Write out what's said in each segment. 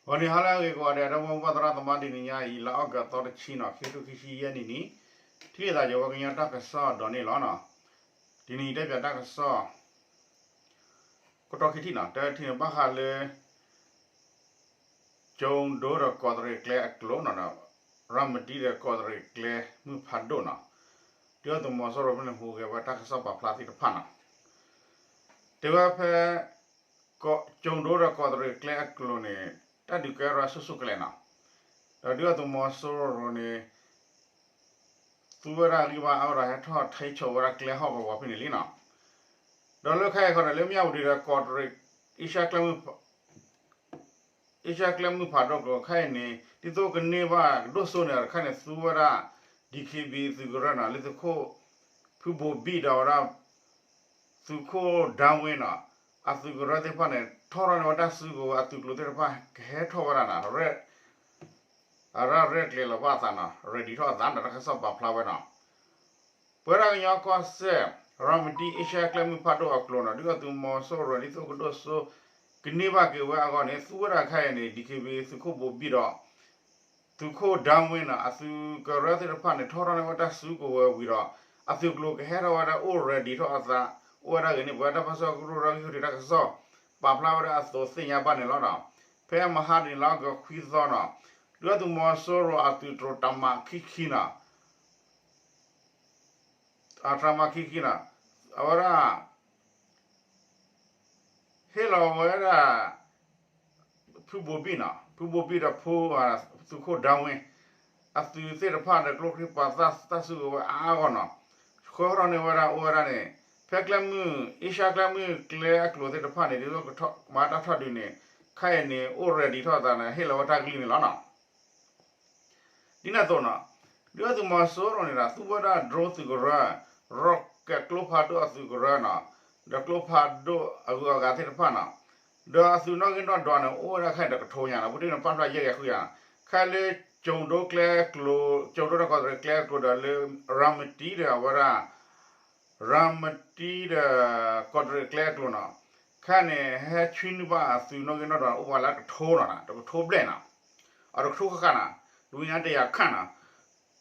ဂီၤနံၤဟါလၢအဂ့ၤကိးဂၤဒဲး ဒီပုၢ်ဝဲၢ်သရၣ်သမါ တနံၤညါအံၤ လါအီကူးသီတဆံနီၤ ခံကထိခံဆံယဲၢ်နံၣ်န့ၣ် ထံၣ်လိာ်သးယဝဲကညီတၢ်ကစီၣ်ဒီးန့ၣ်လီၤနီၤ. တနံၤအံၤတဲပၠးတၢ်ကစီၣ် ကတီၢ်ခံထံၣ်နီၤ တထံၣ်န့ၣ် ဘၣ်ဃးလၢ ကၠိဒိဒီးကီးတရံးကျဲအကျိၤနီၤ ရၤမတံဒီးကီးတရံးကျဲမုၢ်ဖးဒိၣ်နီၤ ဒုၣ်ဒါသုးမီၤစိရိၤဖဲန့ၣ်ဟူးဂဲၤဝဲတၢ်ကစီၣ်ပာ်ဖျါသ့ၣ်တဖၣ်နီၤ တဲဝဲဖဲ ကၠိဒိဒီးကီးတရံးကျဲအကျိၤန့ၣ် တၢ်ဒုးကဲထီၣ်ဆူၣ်ဆူၣ်ကလဲာ်နီၤ ဒီးဒုၣ်ဒါသုးမီၤစိရိၤန့ၣ် သူဝဲဒၣ်ဂံၢ်ဘါအါဝဲဒီးဟဲထီၣ်ထိန်းချုပ်ဝဲဒၣ်ကျဲဟီၣ်ကဝီၤဖဲန့ၣ်လံနီၤ ဒီးလၢခဲအံၤဃီန့ၣ် လၢမၠၣ်ဝတံၤဒီးကီးတရံး အ့ရှါကျဲမုၢ်ဖးဒိၣ်ကျိၤခဲအံၤန့ၣ် ဒ်သိးကန့ၢ်ဘၣ်ကဒိၣ်စိန့ၣ် တခါန့ၣ်သူဝဲဒၣ် ဒီခ့ဘံ သုးကရၢနီၤ လၢသုးခိၣ် ဖုဘိးဘံၣ်ဒီးဝဲဒၣ် သုးခိၣ်ဒၣ်ဝ့နီၤ အသုးကရၢသ့ၣ်တဖၣ်န့ၣ် ထီၣ်ထီၣ်န့ၢ်ဝဲတၢ်စုကဝဲၤ အသုးကျိၤသ့ၣ်တဖၣ် ကဟဲထီၣ်ဝဲဒၣ်နီၤ ရဲၣ် အရၣ်ရဲၣ်ကျဲၤလီၤဘၣ်အသးနီၤ ready ထီၣ်အသးနီၤ တၢ်ကစီၣ်ပာ်ဖျါဝဲနီၤ ပဝဲဒၣ်ကညီကီၢ်စဲၣ် ရၤမတံအ့ရှါကျဲမုၢ်ဖးဒိၣ်အကျိၤနီၤ ဒုၣ်ဒါသုးမီၤစိရိၤဒ်သိးကဒိၣ်စိ ကန့ၢ်ဘၣ်က့ၤဝဲအဂီၢ်န့ၣ် သူဝဲဒၣ်ခဲအံၤန့ၣ် ဒီခ့ဘံ သုးခိၣ်ဘိးဘံၣ်ဒီး သုးခိၣ်ဒၣ်ဝ့နီၤ အသုးကရၢသ့ၣ်တဖၣ်န့ၣ် ထီၣ်ထီၣ်န့ၢ်ဝဲတၢ်စုကဝဲၤဝံၤဒီး အသုးကျိၤကဟဲထီၣ်ဝဲဒၣ်အိၣ် ready ထီၣ်အသး အိၣ်ဝဲဒၣ်ဂ့ၤန့ၣ် ပဝဲဒၣ်တၢ်ပၢဆှၢကရူၢ်ဒီးဂံၢ်ဟူးတံၢ်တၢ်ကစီၣ် ပာ်ဖျါဝဲဒၣ်အသိးသ့ၣ်ညါဘၣ်န့ၣ်လီၤနီၤ ဖဲမဟါတနံၤလါအီကူးခွံသီနီၤ ဒုၣ်ဒါသုးမီၤစိရိၤအသုးတြိၤတၢ်မၤခံခံနီၤ အတၢ်မၤခံခံနီၤ အဝဲဒၣ် ဟ့ၣ်လီၤဝဲဒၣ် ဖုဘိးဘံၣ်နီၤ ဖုဘိးဘံၣ်ဒီးဖိ သုးခိၣ်ဒၣ်ဝ့ အသုးသ့ၣ်တဖၣ်ဒီး ကျိချံမျိာ်သၣ်တၢ်စုကဝဲၤအါအါဂီၢ်နီၤ ဆှၢထီၣ်န့ၢ်ဝဲဒၣ်အိၣ်ဝဲဒၣ်န့ၣ် ဖဲကျဲမုၢ် အ့ရှါကျဲမုၢ်ကျဲအကျိၤသ့ၣ်တဖၣ်န့ၣ် ဒ်သိးကမၤတၢ်ထီၣ်ဒုးန့ၣ် ခဲအံၤန့ၣ် အိၣ် ready ထီၣ်အသးန့ၣ် ဟ့ၣ်လီၤဝဲတၢ်ကလုၢ်န့ၣ်လီၤနီၤ ဒ်န့ၣ်အသိးနီၤ ဒုၣ်ဒါသုးမီၤစိရိၤန့ၣ်ဒီး သူဝဲဒၣ် drone သုးကရၢ rocket ကျိဖးဒိၣ်အသုးကရၢနီၤ ဒီးကျိဖးဒိၣ်အဂုၤအဂၤသ့ၣ်တဖၣ်နီၤ ဒီးအသုးနီၣ်ဂံၢ်နီၣ်ဒွးန့ၣ် အိၣ်ဝဲဒၣ်ခဲအံၤတကထိညါနီၤ ပူၤတ့ၢ်န့ၣ်ပာ်ဖျါယဲၢ်ကယၤဃုကယၤနီၤ ခဲလၢ ကၠိဒိကျဲအကျိၤ ကၠိဒိဒီးကီးတရံးကျဲအကျိၤဒီးလၢ ရၤမတံဒီးအဝဲဒၣ် ရၤမတံဒီး ကီးတရံးကျဲအကျိၤနီၤ ခဲအံၤန့ၣ် ဟဲဆွံနုာ်ဘၣ်အသုးနီၣ်ဂံၢ်နီၣ်ဒွးန့ၣ် အိၣ်ဝဲလၢတကထိနီၤ တကထိဘျဲၣ်နီၤ အတကထိဃၣ်ဃၣ်နီၤ ဒ်ဝဲညါတယၤခၣ်နီၤ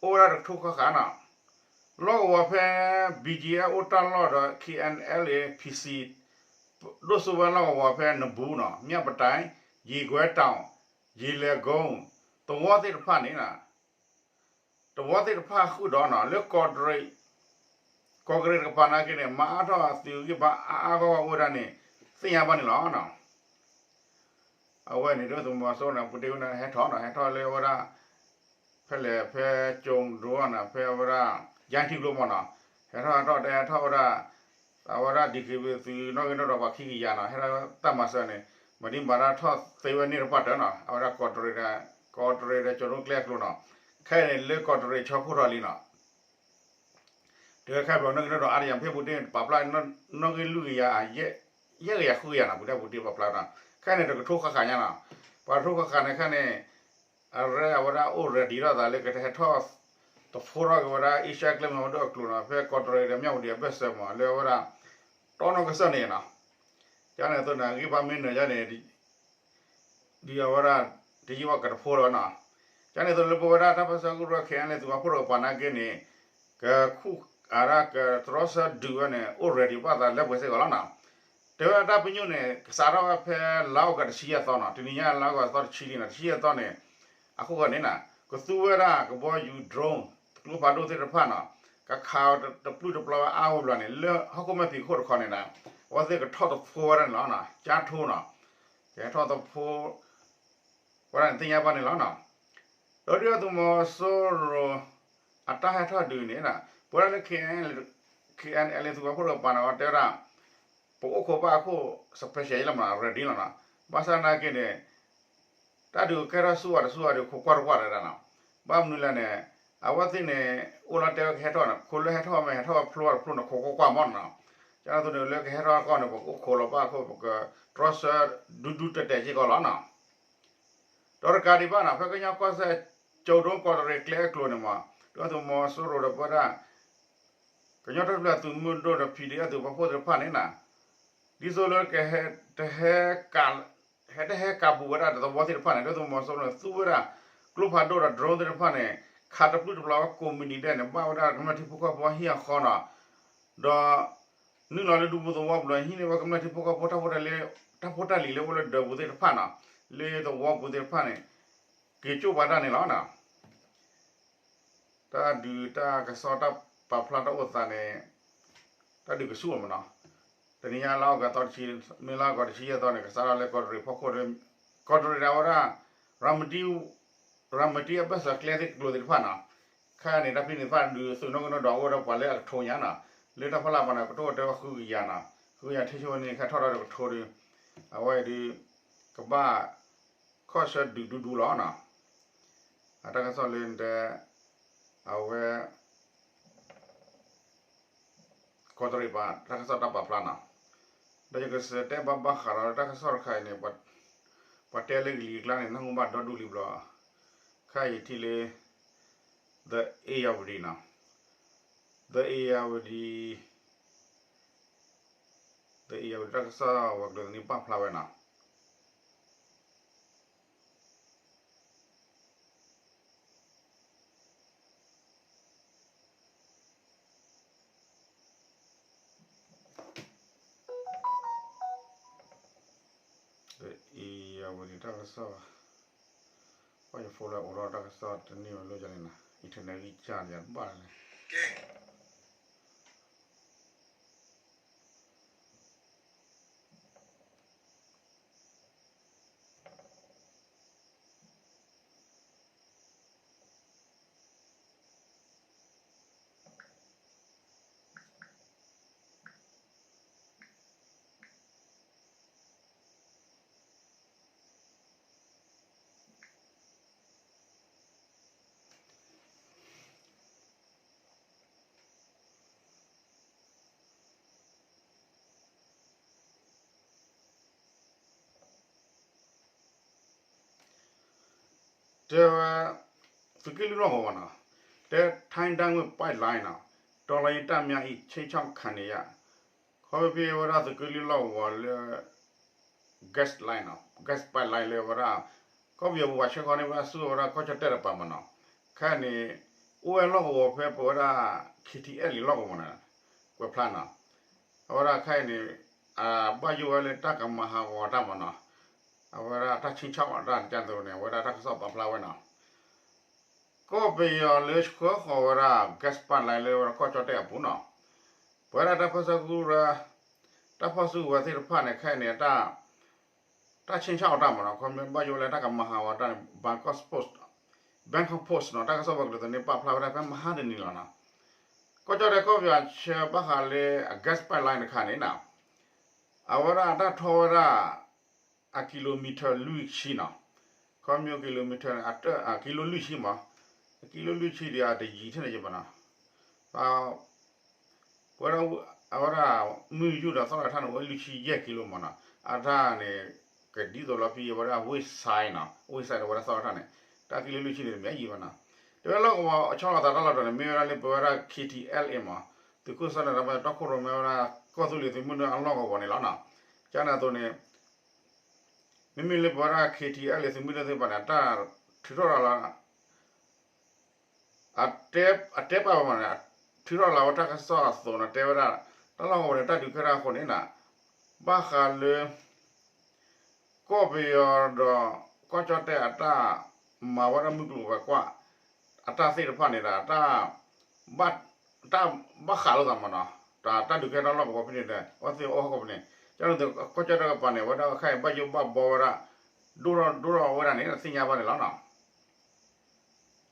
အိၣ်ဝဲဒၣ်တကထိဃၣ်ဃၣ်နီၤ လီၢ်ကဝီၤဖဲ ဘံၣ်ကၠံၣ်အဲၣ် အိၣ်တၢ်လီၢ်ဒီး KNLA PC ဒိၣ်စိဝဲလီၢ်ကဝီၤဖဲနဘူးနီၤ မၠၣ်ပတၢၣ် ယံၤကွဲတၢ် ယံၤလဲၤကိ သဝီသ့ၣ်တဖၣ်န့ၣ် သဝီသ့ၣ်တဖၣ်ဃုာ်ဒီးနီၤ လၢကီးတရံး ကီးတရံးတကပၤနာ်က့န့ၣ် မၤအါထီၣ်အသုးဂံၢ်ဘါအါအါဂီၢ်ဂီၢ်အိၣ်ဝဲဒၣ်န့ၣ် သ့ၣ်ညါဘၣ်န့ၣ်လီၤ. အဝဲန့ၣ် ဒုၣ်ဒါသုးမီၤစိရိၤန့ၣ် ပူၤတ့ၢ်ဝဲန့ၣ် ဟဲထီၣ်နီၤ ဟဲထီၣ်လၢဝဲဒၣ် ဖဲလဲၣ် ဖဲကၠိဒိနီၤ ဖဲအဝဲဒၣ် ယါထံကျိမီၤနီၤ ဟဲထီၣ်ဟဲထီၣ်တဲဟဲထီၣ်ဝဲဒၣ် အဝဲဒၣ် ဒံၣ်က့ၤဘ့ၣ်သုးနီၣ်ဂံၢ်နီၣ်ဒွးပှၤခံကယၤနီၤ ဟဲထီၣ်တၢ်မၤစၢၤန့ၣ် မၤဒံးမၤဒါထီၣ်သ့ဝဲန့ၣ်တပှၢ်တၢၢ်နီၤ အဝဲဒၣ်ကီးတရံး ကီးတရံးဒီးကၠိဒိကျဲအကျိၤနီၤ ခဲအံၤန့ၣ်လၢကီးတရံးဆီခိၣ်ထီၣ်လံနီၤ တဲဝဲခဲဘျီနီၣ်ဂံၢ်နီၣ်ဒွးအါတယၤ ဖဲပူၤတ့ၢ်န့ၣ် ပာ်ဖျါနီၣ်ဂံၢ်လွံၢ်ကယၤ ယဲၢ်ကယၤဃုကယၤနီၤ ပူၤတ့ၢ်ပူၤတ့ၢ်ပာ်ဖျါနီၤ ခဲအံၤန့ၣ် တကထိဃၣ်ဃၣ်ညါနီၤ ပှၤတကထိဃၣ်ဃၣ်န့ၣ်ခဲအံၤန့ၣ် အရဲအဝဲဒၣ်အိၣ် ready ထီၣ်သးလၢကဟဲထီၣ် တဖိထီၣ်က့ၤဝဲဒၣ် အ့ရှါကျဲမုၢ်ဖးဒိၣ်အကျိၤနီၤ ဖဲကီးတရံးဒီးမၠၣ်ဝတံၤအဘၢၣ်စၢၤမး လၢအဝဲဒၣ် တီနီၢ်ကစၢၢ်န့ၣ်နီၤ ကန့ၣ်အသိးန့ၣ် အဂံၢ်ဘါမ့ၢ်နၢၤယါန့ၣ် ဒ်အဝဲဒၣ် တယံာ်ဘၣ်ကတဖိလီၤနီၤ ကန့ၣ်အသိးလၢပဝဲဒၣ်တၢ်ပၢဆှၢကရူၢ် KNLA သုးပာ်ဖှိၣ်တကပၤနာ်က့န့ၣ် ကခူၣ်အရၣ်ကတြီဆၢဒုးဝဲန့ၣ် အိၣ် ready ဘၣ်သးလၢပှဲၤစ့ၢ်ကီးလီၤနီၤ တဲဝဲဒၣ်တၢ်ပညိၣ်န့ၣ် ကစးထီၣ်ဝဲဖဲလါအီကူးတဆံယဲၢ်သီနီၤ တနံၤညါလါအီကူးသီတဆံလံနီၤ တဆံယဲၢ်သီန့ၣ် အဃိဂီၢ်န့ၣ်နီၤ ကသူဝဲဒၣ်ကဘီယူၤ drone ကျိဖးဒိၣ်သ့ၣ်တဖၣ်နီၤ ကခးအီၤတပျုၢ်တပျီၤဝဲအါဝဲဘျီန့ၣ် လၢဟီၣ်ခိၣ်မဲာ်ဖံးခိၣ်တခီန့ၣ်နီၤ အဝဲသ့ၣ်ကထီၣ်သဖှိဝဲဒၣ်န့ၣ်လီၤနီၤ ကၠါထိနီၤ ကဟဲထီၣ်သဖှိ ဝဲဒၣ်န့ၣ်သ့ၣ်ညါဘၣ်န့ၣ်လီၤနီၤ ဒီးဒုၣ်ဒါသုးမီၤစိရိၤ အတၢ်ဟဲထီၣ်ဒုးန့ၣ် ပဝဲဒၣ်လၢ KNLA သုးပာ်ဖှိၣ်တကပၤန့ၣ် အဝဲတဲဝဲဒၣ် ပအိၣ်ခိးဘၣ်အခိၣ် special လီၤမး ready လီၤနီၤ ဘၣ်ဆၣ်နာ်က့န့ၣ် တၢ်ဒုးကဲထီၣ်ဆူအီၤတဆူအီၤဒီး ခိးကွၢ်တကွၢ်တဒၣ်နီၤ ဘၣ်မနုၤလဲၣ်န့ၣ် အဝဲသ့ၣ်န့ၣ် အိၣ်လီၤတဲဝဲကဟဲထီၣ်န့ၣ် ခိးလၢဟဲထီၣ်မ့ၢ်ဟဲထီၣ်ဝဲဖျိတဖျိန့ၣ် ခိးကွၢ်ကွၢ်မးနီၤ ကန့ၣ်အသိးန့ၣ် လၢကဟဲထီၣ်အဂီၢ်န့ၣ် ပကအိၣ်ခိးလီၤဘၣ်အခိၣ် ပကတြီဆၢဒူဒူတဲာ်တဲာ်စ့ၢ်ကီးလီၤနီၤ ဒီးတကးဒံးဘၣ်နီၤ ဖဲကညီကီၢ်စဲၣ် ကၠိဒိကီးတရံးကျဲအကျိၤန့ၣ်မး ဒုၣ်ဒါသုးမီၤစိရိၤဒီးပဝဲဒၣ် ကညီတၢ်ထူၣ်ဖျဲးသုးမုၢ်ဒိၣ်ဒီး PDF သုးပာ်ဖှိၣ်သ့ၣ်တဖၣ်န့ၣ်နီၤ ဒ်သိးလၢကဟဲ တဟဲကး ဟဲတဟဲကးဘူးဝဲဒၣ်ဒီးသဝီသ့ၣ်တဖၣ်န့ၣ် ဒုၣ်ဒါသုးမီၤစိရိၤန့ၣ် သူဝဲဒၣ် ကျိဖးဒိၣ်ဒီး drone သ့ၣ်တဖၣ်န့ၣ် ခးတပျုၢ်တပျီၤဝဲကိးမုၢ်နံၤဒဲးန့ၣ် ဘၣ်ဝဲဒၣ်ကမျၢၢ်ထံဖိကီၢ်ဖိဟံၣ်အဃီနီၤ, ဒီး နုာ်လီၤလၢဒူပူၤသဝီပူၤဒီး ဟံးန့ၢ်ဝဲကမျၢၢ်ထံဖိကီၢ်ဖိ တၢ်ဖိတၢ်လံၤလၢအိၣ်လၢဒၢးပူၤသ့ၣ်တဖၣ်နီၤ, လၢသဝီပူၤသ့ၣ်တဖၣ်န့ၣ် က့ၤကၠိၣ်ပာ်တၢ်န့ၣ်လီၤ. တၢ်ဒုးတၢ်ကစီၣ်တၢ်ပာ်ဖျါတၢ်အိၣ်သးန့ၣ် တၢ်ဒုးကဆူၣ်အီၤမးနီၤ, တနံၤညါလါအီကူးသီတဆံ, မ့ၢ်လါအီကူးတဆံယဲၢ်သီန့ၣ် ကစးထီၣ်လၢကီးတရံးဖီခိၣ်ဒီး ကီးတရံးဒၣ်ဝဲဒၣ် ရၤမတံ ရၤမတံအဘၢၣ်စၢၤကျဲသ့ၣ်ကျိၤသ့ၣ်တဖၣ်နီၤ, ခဲအံၤန့ၣ် တၢ်ဖဲန့ၣ်သ့ၣ်တဖၣ်ဒုးသုးနီၣ်ဂံၢ်နီၣ်ဒွးအိၣ်ဒီးပှၤလၢအကထိညါနီၤ, လၢတၢ်ဖီလာ်ပှၤန့ၣ် ကထိအိၣ်တဲဝဲဃုကယၤနီၤ, ဃုကယၤ ထံၣ်ဆိဝဲန့ၣ် ခဲထီၣ်ဒီးကထိဒီး အဝဲအံၤဒီး ကဘၣ် ခီၣ်ဆၢဒုးဒူဒူလီၤနီၤ, အတၢ်ကစီၣ်လၢတဲ အဝဲ ကီးတရံးပၤ တၢ်ကစီၣ်တၢ်ပာ်ဖျါနီၤ, ဒီးယကစံးတဲဘၣ်ဘၣ်ဃးဒီးတၢ်ကစီၣ်တခါအံၤန့ၣ် ပှၤတဲလၢကလံၤကျါန့ၣ် နၢ်ဟူဘၣ်ဒီဒူၣ်လံဘျီ, ခဲအံၤထံၣ်လၢ The Ayeyarwady နီၤ, The Ayeyarwady, The Ayeyarwady တၢ်ကစီၣ်ဝဲၤကျိၤသန့ၣ်ပာ်ဖျါဝဲနီၤ. Ayeyarwady တၢ်ကစီၣ်, ပှၤယဖိလၢအိးထီၣ်တၢ်ကစီၣ်တန့ၢ်ဝဲလိၣ်ယၤန့ၣ်နီၤ, internet ဂံၢ်စၢ်ယၤတဘၣ်လၢၤန့ၣ် တဲဝဲ သုးက့လွံၢ်လီၢ်ကဝီၤနီၤ, တဲ ထိုင်းဓာတ်ငွေ့ပိုက်လိုင်းနီၤ, တော်လှန်ရေးတပ်များ၏ ခြိမ်းခြောက်ခံနေရ, ခီဖျိဖဲဝဲဒၣ်သုးက့လွံၢ်လီၢ်ကဝီၤလၢ gas line နီၤ, gas pipeline လၢဝဲဒၣ် ကီၢ်ပယီၤပူၤပှၤဆှၢဃီၤန့ၢ်ဝဲဒၣ်ဆူဝဲဒၣ်ကီၢ်ကၠီၣ်တဲၣ်တပၤမးနီၤ, ခဲအံၤန့ၣ် အိၣ်ဝဲလီၢ်ကဝီၤဖဲပဝဲဒၣ် ခ့ထံအဲလ့ၣ် လီၢ်ကဝီၤန့ၣ် ကွဲးဖျါနီၤ, အဝဲဒၣ်ခဲအံၤန့ၣ် ဘၣ်ယိၣ်ဝဲလၢတၢ်ကမၤဟးဂီၤတၢ်မးနီၤ, အဝဲဒၣ်တၢ် ခြိမ်းခြောက် အတၢ်န့ၣ် ကၢ်သိးန့ၣ် အဝဲဒၣ်တၢ်ကစီၣ်ပာ်ဖျါဝဲနီၤ ကီၢ်ပယီၤလၢဆှၢဃီၤဝဲဒၣ် gas pipeline လၢဝဲဒၣ်ကီၢ်ကၠီၣ်တဲၣ်အပူၤနီၤ, ပဝဲဒၣ်တၢ်ပၢၢ်ဆၢကရူၢ် တၢ်ဖီၣ်စုကဝဲၤသ့ၣ်တဖၣ်န့ၣ် ခဲအံၤန့ၣ် တၢ် တၢ် ခြိမ်းခြောက် အတၢ်မးနီၤ, ခီဖျိဘၣ်ယိၣ်လၢတၢ်ကမၤဟးဂီၤတၢ်န့ၣ် Bangkok Post, Bangkok Post နီၤ, တၢ်ကစီၣ်ဝဲၤကျိၤသန့ၣ်ပာ်ဖျါဝဲဒၣ်ဖဲမဟါတနံၤလီၤနီၤ, ကီၢ်ကၠီၣ်တဲၣ်ကီၢ်ပယီၤဆှၢဘၣ်ဃးလၢအ gas pipeline တခါန့ၣ်နီၤ အဝဲဒၣ်တၢ်ထီဝဲဒၣ် အ kilometer လွံၢ်ဆံနီၤ, ခီဖျိ kilometer န့ၣ် ကံလိလွံၢ်ဆံမး, ကံလိလွံၢ်ဆံဒီးအတယံၤထဲန့ၣ်ယဘၣ်နီၤ, ပဝဲဒၣ် အဝဲဒၣ် မုၢ်ယူၢ်ဒီးသီၣ်လၢထၣ်န့ၣ် အိၣ်လွံၢ်ဆံယဲၢ်ကံလိမးနီၤ, အတၢ်န့ၣ် ကဒ်သိးလီၤဖဲအဝဲဒၣ် West Side နီၤ, West Side ဒီးဝဲဒၣ်သီၣ်လၢထၣ်န့ၣ် တၢ်ကံလိလွံၢ်ဆံန့ၣ် တမ့ၢ်အယံၤဘၣ်နီၤ, တဲဝဲလီၢ်ကဝီၤဆီလီၤသးတၢ်လီၢ်တတီၤန့ၣ် မ့ၢ်ဝဲဒၣ်လၢပဝဲဒၣ် K T L A မး, သုးခိၣ်စီၤန့ၣ် ဒီးပတီၢ်ခိၣ်ရိၣ်မဲဝဲဒၣ် ကီၢ်သူလ့ၤသုးမုၢ်ဒိၣ်အလီၢ်ကဝီၤန့ၣ်လီၤနီၤ, ကန့ၣ်အသိးန့ၣ် မ့မ့ၢ်လၢပဝဲဒၣ် K T L A သုးမုၢ်ဒိၣ်သ့ၣ်တဖၣ်န့ၣ် အတၢ်ထုးထီၣ်ရၤလီၤ အတဲပာ်ဝဲမးန့ၣ် ထုးထီၣ်လီၤဝဲတၢ်ကစီၣ်အသိးန့ၣ် တဲဝဲဒၣ် တၢ်လီၢ်ကဝီၤန့ၣ် တၢ်ဒုးကဲထီၣ်အဃိန့ၣ်နီၤ, ဘၣ်ဃးလၢ ကီၢ်ပယီၤဒီး ကီၢ်ကၠီၣ်တဲၣ်အတၢ်မၤဝဲဒၣ်မုၢ်ကျိၤဝဲၤကွာ် အတၢ်သ့ၣ်တဖၣ်န့ၣ်ဒီး တၢ်ဘၣ်ဃးလိာ်သးမးနီၤ, တၢ်ဒုးကဲထီၣ်လီၢ်ကဝီၤဖဲန့ၣ်ဒီး အဝဲသ့ၣ်အိၣ်ဟီၣ်ခိၣ်ဖဲန့ၣ် ကန့ၣ်အသိး ကီၢ်ကၠီၣ်တဲၣ်တကပၤန့ၣ် အဝဲဒၣ်ခဲအံၤဘၣ်ယိၣ်ဘၣ်ဘှီဝဲဒၣ် ဒိၣ်ထီၣ်ဒိၣ်ထီၣ်ဝဲဒၣ်န့ၣ် သ့ၣ်ညါဘၣ်န့ၣ်လီၤနီၤ.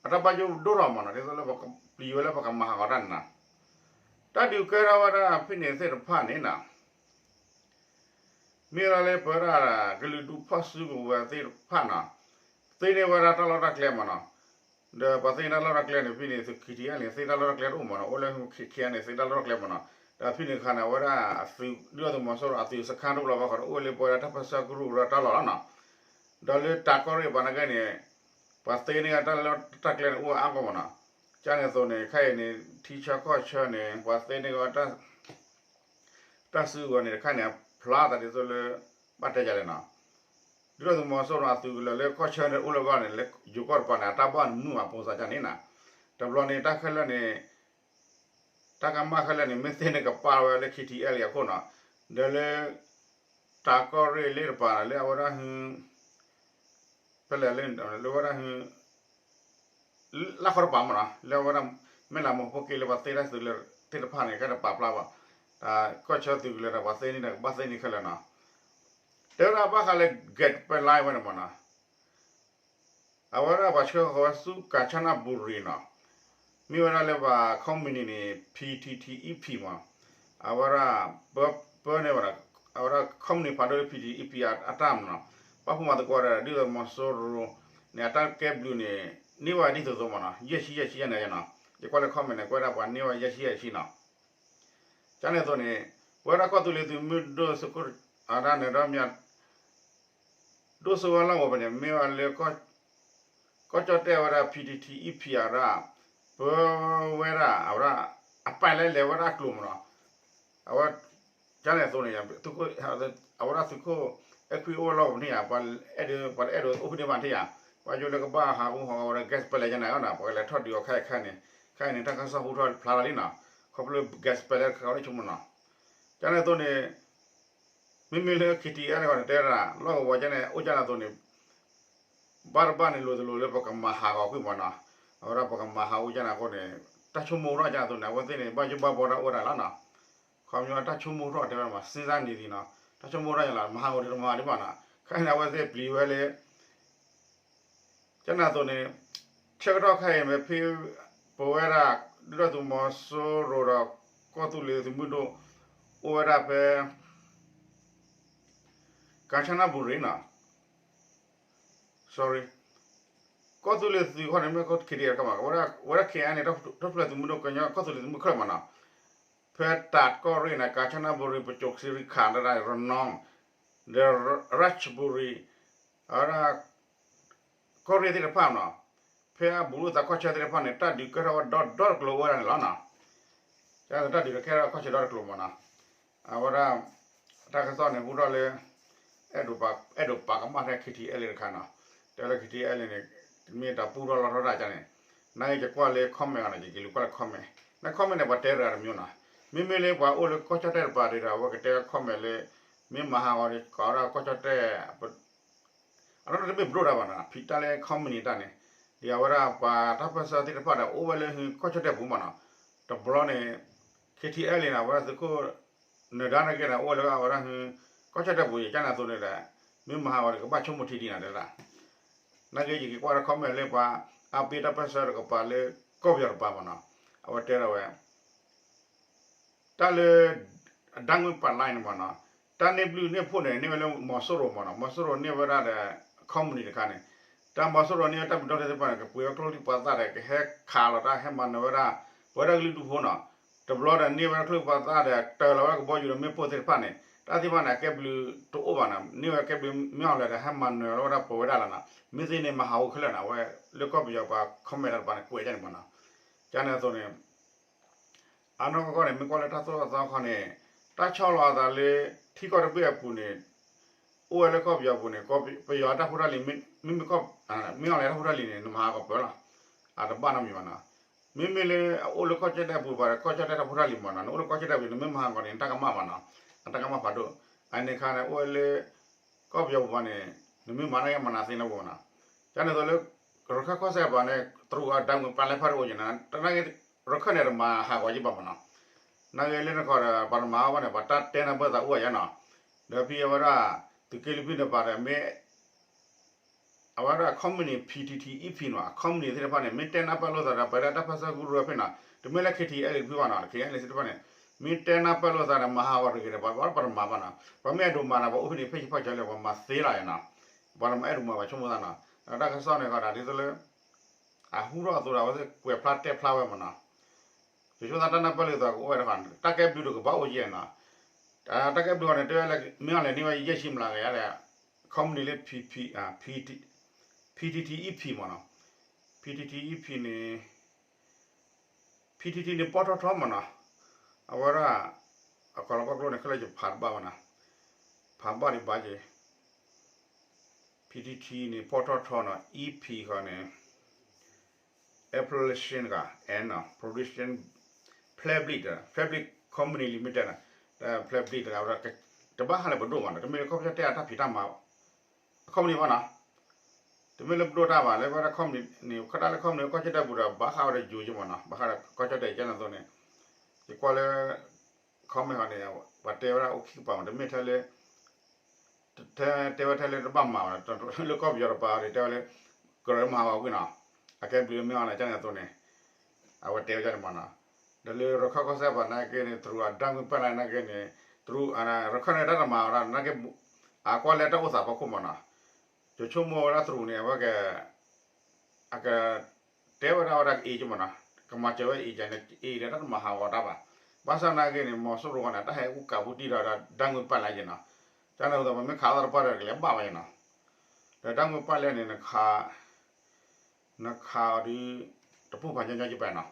အတၢ်ဘၣ်ယိၣ်ဒိၣ်ထီၣ်မးနီၤ ဒ်သိးလၢပကပျံၤဝဲလၢပကမၤဟးဂီၤတၢ်န့ၣ်နီၤ, တၢ်ဒုးကဲထီၣ်ဝဲဒၣ်ဖဲန့ၣ်သ့ၣ်တဖၣ်န့ၣ်နီၤ, မ့ၢ်ဝဲဒၣ်လၢပဝဲဒၣ်ကလုာ်ဒူၣ်ဖီၣ်စုကဝဲၤသ့ၣ်တဖၣ်နီၤ, သ့န့ၢ်ဝဲဒၣ်တၢ်လီၢ်တၢ်ကျဲမးနီၤ, ဒီးပှၤသ့န့ၢ်တၢ်လီၢ်တၢ်ကျဲန့ၣ် ဖဲန့ၣ်သုး K T L A န့ၣ် သ့တၢ်လီၢ်တၢ်ကျဲတအိၣ်မးနီၤ, အိၣ်လၢ K K N န့ၣ် သ့တၢ်လီၢ်တၢ်ကျဲမးနီၤ, ဒီးဖဲန့ၣ်အခါန့ၣ် အဝဲဒၣ်အသုး ဒုၣ်ဒါသုးမီၤစိရိၤအသုးစခါတအိၣ်လီၤဘၣ်ဃီဒီး အိၣ်ဝဲလၢပဝဲဒၣ်တၢ်ပၢၢ်ဆၢကရူၢ်ကရၢတၢ်လီၢ်လီၤနီၤ. ဒီးလၢတၢ်ကီၢ်ရ့ၣ်ပၤနာ်က့န့ၣ် ပှၤသ့န့ၢ်တၢ်လီၢ်တၢ်ကျဲန့ၣ် အိၣ်ဝဲအါကီၢ်မးနီၤ. ကန့ၣ်အသိးန့ၣ် ခဲအံၤန့ၣ် ထံဆၢကီၢ်ဆၢန့ၣ် ပှၤသ့န့ၢ်ဝဲ တၢ်စုကဝဲၤန့ၣ် တခါန့ၣ် အဖျါသးဒ်သိးလၢ ဘၣ်တဲယၤလဲၣ်နီၤ. ဒုၣ်ဒါသုးမီၤစိရိၤအသုးကလၢၤလၢကီၢ်ဆၢန့ၣ်အိၣ်လၢၤဘၣ်န့ၣ် လၢယိၤကီၢ်တပၤန့ၣ် အတၢ်ဘၣ်န့ၣ်မုာ်မး ပိစးကန့ၣ်နီၤ, တဘျီန့ၣ် တၢ်ခဲလၢာ်န့ၣ် တၢ်ကမၣ်ခဲလၢာ်န့ၣ် မ့ၢ်သ့န့ၣ်ကပာ်ဝဲလၢ KTLA အခိၣ်နီၤ, ဒီးလၢ တၢ်ကီၢ်ရ့ၣ်လၢတပၤ လၢအဝဲဒၣ်ဟု ဖဲလဲၣ်လၢ လၢဝဲဒၣ်ဟု လၢဃီတပၤမးနီၤ လၢအဝဲဒၣ် မ့ၢ်လၢမူဖိက့လၢပှၤသ့တၢ်သုးလၢသ့ၣ်တဖၣ်န့ၣ် ကဲတပာ်ဖျါဘၣ်, တၢ်ကီၢ်ဆၢသုးကလၢၤဒီးပှၤသ့န့ၣ်ဒီးကဘၣ်သ့န့ၣ်ခဲလၢာ်နီၤ, တဲဝဲဒၣ်ဘၣ်ဃးလၢ Gas Pipeline ဝဲန့ၣ်မးနီၤ အဝဲဒၣ်ပှၤဆှၢဃီၤဝဲဆူ ကၣ်ဆၣ်နၣ်ဘူရံၤနီၤ, မ့ၢ်ဝဲဒၣ်လၢပှၤ company န့ၣ် PTTEP မး, အဝဲဒၣ် ပၢန့ၢ်ဝဲဒၣ် အဝဲဒၣ် company ဖးဒိၣ်လၢ PTTEP အတၢ်မးနီၤ, ပာ်ဖှိၣ်မၤသကိးဒီး ဒုၣ်ဒါသုးမီၤစိရိၤန့ၣ် အတၢ်ကဲဘျုးန့ၣ် န့ၢ်ဝဲဒ်သိးသိးမးနီၤ, ယဲၢ်ဆံယဲၢ်ဆံယဲၢ်န့ၣ်နီၤ, ယကွၢ်လၢ comment န့ၣ် ကွဲးဒၣ်ပှၤန့ၢ်ဝဲယဲၢ်ဆံယဲၢ်ဆံနီၤ, ကန့ၣ်အသိးန့ၣ် ပဝဲဒၣ်ကီၢ်သူလ့ၤသုးမုၢ်ဒိၣ်သုးခိၣ် အတၢ်နၢၤဒီမၠး ဒိၣ်စိဝဲလီၢ်ဝဲဖဲန့ၣ် မ့ၢ်ဝဲလၢ ကီၢ်ကၠီၣ်တဲၣ်ဝဲဒၣ် PTTEP အဝဲဒၣ် ပၢဝဲဒၣ် အဝဲဒၣ် အပၢ်လဲလဲၤဝဲဒၣ်အကျိၤမးနီၤ, အဝဲ ကန့ၣ်အသိးန့ၣ် အဝဲဒၣ်သုးခိၣ် အဲၣ်ခွံအိၣ်ဝဲလီၢ်ဝဲဖဲန့ၣ်ဧါ, ပှၤအဲၣ်ဒိး ပှၤအဲၣ်ဒိးအိၣ်ဖဲန့ၣ်ဘၣ်ထံၣ်ဧါ, ပှၤယိလၢကဘၣ်ဟးဂူာ်ဟးဂီၤဝဲဒၣ် gas pipeline ကန့ၣ်နီၤ, ပှၤကလဲၤထီၣ်ဒုးအီၤခဲအံၤခဲအံၤန့ၣ်, ခဲအံၤန့ၣ် တၢ်ကစီၣ်ဟူထီၣ်ဖျါလီၤလံနီၤ, ခီဖျိ gas pipeline တခါဝဲဒၣ်ဆိကမိၣ်နီၤ, ကန့ၣ်အသိးန့ၣ် မ့မ့ၢ်လၢ KTLA န့ၣ်တဲဒၣ် လီၢ်ကဝီၤကန့ၣ် အိၣ်ကန့ၣ်အသိးန့ၣ် ဘၣ်တဘၣ်န့ၣ် လိၤတလိၤလၢပကမၤဟးဂီၤကွံာ်မးနီၤ, အဝဲဒၣ်ပကမၤဟးဂီၤကန့ၣ်အဃိန့ၣ် တၢ်ဆိကမိၣ်ထီၣ်ကန့ၣ်အသိးန့ၣ် အဝဲသ့ၣ်န့ၣ် ဘၣ်ယိၣ်ဘၣ်ဘီတၢ်အိၣ်ဝဲဒၣ်လီၤနီၤ, ခီပညီတၢ်ဆိကမိၣ်ထီၣ်တဲဝဲမး စ့စၢ်နံၤသံနီၤ, တၢ်ဆိကမိၣ်ထီၣ်ယလီၤ မၤဟးဂီၤဒံးတမၤဒံးဘၣ်နီၤ, ခဲအံၤန့ၣ် အဝဲသ့ၣ်ပျံၤဝဲလၢ ကန့ၣ်အသိးန့ၣ် ဆၢကတီၢ်ခဲအံၤမ့ၢ်ဖဲ ပဝဲဒၣ် ဒုၣ်ဒါသုးမီၤစိရိၤဒီး ကီၢ်သူလ့ၤသုးမုၢ်ဒိၣ် အိၣ်ဝဲဒၣ်ဖဲ ကၣ်ဆၣ်နၣ်ဘူရံၤနီၤ, sorry, ကီၢ်သူလ့ၤသုးခီန့ၣ် မ့ၢ်ကီၢ် K D F တခါမး ဝဲဒၣ် ဝဲဒၣ် K N န့ၣ် ထီၣ်ဖျဲးသုးမုၢ်ဒိၣ်ကညီကီၢ်သူလ့ၤသုးမုၢ်ခဲလၢာ်မးနီၤ, ဖဲတၢ်ကီၢ်ရ့ၣ်န့ၣ် ကၣ်ဆၣ်နၣ်ဘူရံၤ ပစိၤကစံရံခး ဒီးရနီ ဒီး ရၢၣ်ချ်ဘူရံၤ အဝဲဒၣ် ကီၢ်ရ့ၣ်သ့ၣ်တဖၣ်နီၤ, ဖဲအဘူးလိာ်သးကီၢ်ဆၢသ့ၣ်တဖၣ်န့ၣ် တၢ်ဒုးကဲထီၣ်ဝဲဒီဒီတကျိၤအိၣ်ဝဲဒၣ်န့ၣ်လီၤနီၤ, တၢ်ဒုးကဲထီၣ်ကီၢ်ဆၢဒီတကျိၤမးနီၤ, အဝဲဒၣ် တၢ်ကစီၣ်န့ၣ် ဟူထီၣ်လၢ အဲၣ်ဒိးပာ် အဲၣ်ဒိးပာ်ကမၣ်ထဲ K T L A တခါနီၤ, တဲလၢ K T L A န့ၣ် မ့ၢ်တၢ်ပူထီၣ်လီထီၣ်တၢ်ကန့ၣ်, နာ်က့ယကွၢ်လၢ comment အီၤန့ၣ် ယက့ၤလူၤကွၢ်လၢ comment, န comment န့ၣ် ပှၤတဲတဂၤတမံၤနီၤ, မ့မ့ၢ်လၢပှၤအိၣ်လၢကီၢ်ကၠီၣ်တဲၣ်တပၤဒီး အဝဲကတဲဝဲ comment လၢ မ့ၢ်မၤဟးဂီၤဒီး ကိးဝဲဒၣ်ကီၢ်ကၠီၣ်တဲၣ် အနီၢ်တမ့ၢ်ပဒိၣ်တၢ်ဘၣ်နီၤ, ဖံးတၢ်လၢ company တၢ်န့ၣ်, ဒီးအဝဲဒၣ်ပှၤတၢ်ပၢၢ်ဆၢသ့ၣ်တဖၣ်ဒီး အိၣ်ဝဲလၢဟုကီၢ်ကၠီၣ်တဲၣ်ပူၤမးနီၤ, တဘျီန့ၣ် K T L န့ၣ် အဝဲဒၣ်သုးခိၣ် နၢၤဒါနာ်က့န့ၣ် အိၣ်ဝဲလၢအဝဲဒၣ်ဟု ကီၢ်ကၠီၣ်တဲၣ်ပူၤ ယကန့ၣ်အသိးန့ၣ်ဒီး မ့ၢ်မၤဟးဂီၤဒီးကဘၣ်ဆိကမိၣ်ထံဒ်န့ၣ်တဲဒၣ်, နာ်က့ယက့ၤကွၢ်လၢ comment လၢပှၤအါပ့ၤတၢ်ပၢၢ်ဆၢတကပၤလၢကီၢ်ပယီၤတပၤမးနီၤ, အဝဲတဲဒၣ်ဝဲ တၢ်လၢ Diamond Pipeline န့ၣ်မးနီၤ, တၢ်န့ၢ်ဘျုးန့ၢ်ဖှိၣ်န့ၣ် န့ၢ်ဝဲလၢမီၤစိရိၤမးနီၤ, မီၤစိရိၤန့ၢ်ဝဲဒၣ်ဒီး company တခါန့ၣ်, တၢ်မီၤစိရိၤန့ၢ်ဝဲတၢ်ဘျုးတၢ်ဖှိၣ်သ့ၣ်တဖၣ်န့ၣ် ကပှ့ၤဝဲကျိချံမျိာ်သၣ်ဒီး ကဟဲခးလီၤတၢ်ဟဲမၤနၢၤဝဲဒၣ် ပဝဲဒၣ်ကလုာ်ဒူၣ်ဖိနီၤ, တဘျီဒီးန့ၢ်ဝဲဒၣ်ကျိချံမျိာ်သၣ်ဒီး တၢၤလီၤဝဲကဘီယူၤဒီးမ့ၣ်ပိၢ်သ့ၣ်တဖၣ်န့ၣ် တၢ်သ့ၣ်တဖၣ်န့ၣ် အကဲဘျုးတအိၣ်ဘၣ်နီၤ, န့ၢ်ဝဲကဲဘျုးမ့ၢ်အီၤလဲၣ်ဒီး ဟဲမၤနၢၤလီၤဝဲဒၣ်ပဝဲဒၣ်လီၤနီၤ, မ့ၢ်သ့န့ၣ်မၤဟးဂီၤခဲလၢာ်နီၤ, အဝဲလၢကီၢ်ပယီၤပှၤ comment တၢ်တပၤန့ၣ် ကွဲးဒ်န့ၣ်မးနီၤ, ကန့ၣ်အသိးန့ၣ် အနီၢ်ကီၢ်န့ၣ် မ့ၢ်ကွၢ်လၢတၢ်သိၣ်တၢ်သီခီန့ၣ် တၢ်ဆီလီၤအသးလၢ ထံကီၢ်တဘ့ၣ်အပူၤန့ၣ် အိၣ်ဝဲလၢကီၢ်ပယီၤပူၤန့ၣ် ပယီၤတၢ်ဖိတၢ်လံၤ မ့မ့ၢ်ကီၢ် မ့ၢ်အီၤလဲၣ်တၢ်ဖိတၢ်လံၤန့ၣ် နမၤဟးဂီၤပၢၢ်လီၤ, အတဘၣ်နီတမံၤဘၣ်နီၤ, မ့မ့ၢ်လၢအအိၣ်လၢကီၢ်ကၠီၣ်တဲၣ်ပူၤဘၣ်ဒီး ကီၢ်ကၠီၣ်တဲၣ်တၢ်ဖိတၢ်လံၤမးနီၤ, နအိၣ်လၢကီၢ်ကၠီၣ်တဲၣ်ပူၤ နမ့ၢ်မၤဟးဂီၤန့ၣ် နတၢ်ကမၣ်ဘၣ်နီၤ, အတၢ်ကမၣ်ဖးဒိၣ်, အန့ၣ်အခါန့ၣ် အိၣ်ဝဲလၢ ကီၢ်ပယီၤပူၤဘၣ်န့ၣ် နမ့ၢ်မၤနာ်က့မၤနၤသ့နီၤပူၤနီၤ, ကန့ၣ်သိးလၢ ရခၢၣ်ကီၢ်စဲၣ်ပူၤန့ၣ် တရူးအဒၢမုၢ်ပာ်လဲၢ်ဖးဒိၣ်အိၣ်က့ၤနီၤ, တနာ်က့ ရခၢၣ်န့ၣ် တမၤဟးဂီၤက့ၤဘၣ်မးနီၤ, နာ်က့လၢနခီဒီး ပှၤတမၤဘၣ်န့ၣ် ပှၤတၢ်တဲနၢ်ပၢၢ်သးအိၣ်ယါနီၤ, ဒီးဖဲအဝဲဒၣ် သုးက့လွံၢ်ဖံန့ၣ်ပၤဒီးမ့ၢ် အဝဲဒၣ် company P T T E P နီၤ, company သ့ၣ်တဖၣ်န့ၣ် မ့ၢ်တဲနၢ်ပၢၢ်လိာ်သးဒီး ပဝဲဒၣ်တၢ်ပၢၢ်ဆၢကရူၢ်ဖဲနီၤ, တမ့ၢ်လၢ K T L A တဖုဘၣ်နီၤ, K N L A သ့ၣ်တဖၣ်န့ၣ် မ့ၢ်တဲနၢ်ပၢၢ်လိာ်သးဒီး မၤဟးဂီၤတဂ့ၤဒီး ပှၤပှၤပတမၤဘၣ်နီၤ, ပှၤမ့ၢ်အဲၣ်ဒိးမၤန့ၣ် ပှၤအိၣ်ဖဲန့ၣ် ဖဲယဖီၣ်ကၠီလၢ ပှၤမၤသ့လီၤယါနီၤ, ပှၤတမၤအဲၣ်ဒိးမၤဘၣ်ဆိကမိၣ်သးနီၤ, ဒီးတၢ်ကစီၣ်န့ၣ်ဃီဒီး ဒ်သိးလၢ အဟူထီၣ်အသိးဒီး အဝဲသ့ၣ်ကွဲးဖျါတဲဖျါဝဲမးနီၤ, ယဆိသးတၢ်နၢ်ပၢၢ်လိာ်သးကအိၣ်ဝဲတခါန့ၣ် တၢ်ကဲဘျုးတကဘၣ်အိၣ်က့ၤနီၤ, တၢ်ကဲဘျုးအီၤန့ၣ် တဲဝဲလၢ မ့ၢ်အီၤလဲၣ်န့ၢ်ဝဲယဲၢ်ဆံမျးကယၤဒီး company လၢ P T T E P မးနီၤ, P T T E P န့ၣ် P T T န့ၣ် ပီၢ်ထီၣ်ထီမးနီၤ, အဝဲဒၣ် အကီၢ်လီၤကီၢ်ကျိန့ၣ် ခဲလၢာ်ယဖးတဘၣ်ဘၣ်နီၤ, ဖးဘၣ်ဒံးဘၣ်က့ၤ P T T န့ၣ် ဖီၣ်ထီၣ်ထီနီၤ E P ဃီန့ၣ် Exploration ဂၤ and Production Public Public Company Limited နီၤ Public တဂၤဝဲဒၣ် တဘၣ်ဃးလၢပဒိၣ်မးနီၤ တမ့ၢ်လၢခီၣ်ဖျီၣ်တဲအတၢ်ဖံးတၢ်မၤ company ဘၣ်နီၤ တမ့ၢ်လၢပဒိၣ်တၢ်ဘၣ် လၢဝဲဒၣ် company န့ၣ် ခီတၢ်လၢ company ကီၢ်ကၠီၣ်တဲၣ်ပူၤဒီး ဘၣ်ဃးဝဲဒီးယိၤက့မးနီၤ ဘၣ်ဃးဒီးကီၢ်ကၠီၣ်တဲၣ်ကဲန့ၣ်အသိးန့ၣ် ယကွၢ်လၢ comment ဃီန့ၣ် ပှၤတဲဝဲဒၣ်အိၣ်ခံကပၤမး တမ့ၢ်ထဲလၢ ထဲတဲဝဲထဲလၢတဘၣ်မၤဘၣ် လၢကီၢ်ပယီၤတပၤန့ၣ် တဲဝဲလၢ ကရၢမၤဟးဂီၤကွံာ်နီၤ အကဲဘျုးမ့ၢ်အီၤန့ၣ် ကန့ၣ်အသိးန့ၣ် အဝဲတဲဝဲဒၣ်န့ၣ်မးနီၤ ဒီးလၢရခၢၣ်ကီၢ်စဲၣ်ပၤနာ်က့န့ၣ် တရူးအဒၢမုၢ်ပာ်လၢနာ်က့န့ၣ် တရူး ရခၢၣ်န့ၣ်တၢ်တမၤဝဲဒၣ်နာ်က့ အကွၢ်လၢတၢ်အိၣ်သးဖီခိၣ်မးနီၤ ယဆိကမိၣ်ဝဲဒၣ်တရူးန့ၣ် အဝဲက အက တဲဝဲဒၣ်ဝဲဒၣ်ကအ့ကမးနီၤ ကမၤစၢၤဝဲအ့ကန့ၣ် အ့ဒီးတၢ်တမၤဟးဂီၤတၢ်ဘၣ် ဘၣ်ဆၣ်နာ်က့န့ၣ် မီၤစိရိၤဃီန့ၣ် တၢ်ဟဲအိၣ်ကးပူၤတံၢ်ဒီးဒၢမုၢ်ပာ်လၢက့နီၤ ကန့ၣ်အသိး ပမ့ၢ်ခးအသးတပှၢ်ဒီးကလဲၤဘၣ်ဝဲနီၤ ဒီးဒၢမုၢ်ပာ်လၢန့ၣ် နခးအီၤဒီး တပူၤဖးညီညီကပၤနီၤ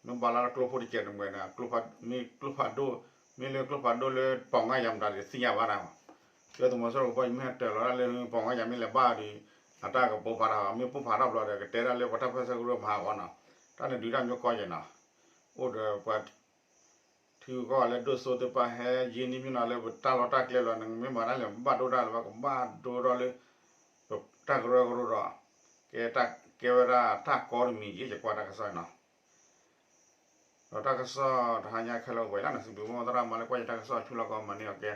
မ့ၢ်ဘၣ်လၢကျိဖိတကဲးန့ၣ်မ့ၢ်န့ၣ် မ့ၢ်ကျိဖးဒိၣ် မ့ၢ်လၢကျိဖးဒိၣ်လၢပီၤငါယၤမတၤဒီးသ့ၣ်ညါဘၣ်နီၤ ကဲသိးမီၤစိရိၤကဘီယူၤမ့ၢ်ဟဲတၢၤလီၤဒၣ်လၢပီၤငါယၤမ့ၢ်လဲၤဘၣ်ဒီး အတၢ်ကပိာ်ဖးတၢ်ဟီ မ့ၢ်ပိာ်ဖးတၢ်ဘျီဒီး ကတဲဒၣ်လၢပှၤတၢ်ပၢဆှၢကရူၢ်မၤဟးဂီၤနီၤ တၢ်န့ၣ်ဒုးတၢ်မ့ၢ်ကီယဲၢ်နီၤ အိၣ်ဒီးပှၤ ထံဂုၤကီၢ်ဂၤလၢဒိၣ်စိသ့ၣ်တဖၣ်ဟဲယ့ၢ်နံၣ်မ့ၢ်နီၤလၢပတၢ်လီၢ်တၢ်ကျဲလီၤ နမ့ၢ်မၤတၢ်လဲၤဘၣ်ဒိဒၣ်လၢၤဘၣ် ကဘၣ်ဒိဒီးလၢ ပတၢ်ကရၢကရိဒီး ကဲတၢ်ကဲဝဲဒၣ်တၢ်ကီတမံၤယဲၢ် ယကွၢ်တၢ်ကစီၣ်နီၤ ဒီးတၢ်ကစီၣ်တဟါညါခဲလၢာ်ဝဲလၢ်န့ၣ် စံးဘျုးမိၢ်သရၣ်မၤလၢကွၢ်ယတၢ်ကစီၣ်ဆူလီၢ်ကီၢ်မၤန့ၢ်အီၤကဲ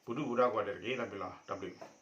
ပူၤဒုၣ်ပူၤဒါကွၢ်ဒီးတက့ၢ် တၢ်ဘျုးလီၤ တၢ်ဘျုး